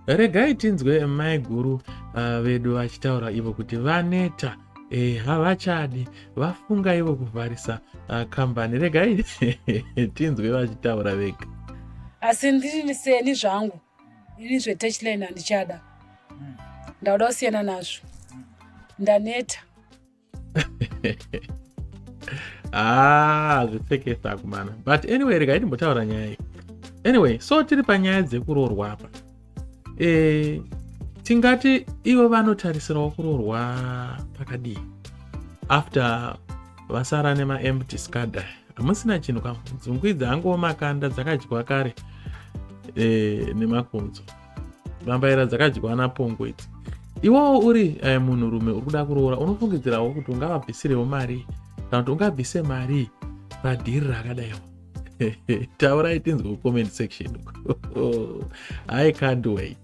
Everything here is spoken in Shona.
Regai tinzwe maiguru vedu vachitaura ivo kuti vaneta, havachadi, vafunga ivo kuvharisa kambani. Regai tinzwe vachitaura vega. Asi ndini seni zvangu, ini zvetouchline handichada, ndauda kusiyana nazvo, ndaneta. Ah, zvipfekesa kumana. But anyway, regai timbotaura nyaya iyi. Anyway, so tiri panyaya dzekuroorwa apa. Tingati ivo vanotarisirawo kuroorwa pakadii after vasara nemaempty scada, hamusina chinhu? Nzungu idzi angowo makanda, dzakadyiwa kare nemakonzo, bambaira dzakadyiwa napongo idzi. Iwowo uri munhurume uri kuda kuroora, unofungidzirawo kuti ungavabvisirewo mari kana kuti ungabvise mari padhiri rakadaiwo? Taurai tinzwe kucomment section. I can't wait.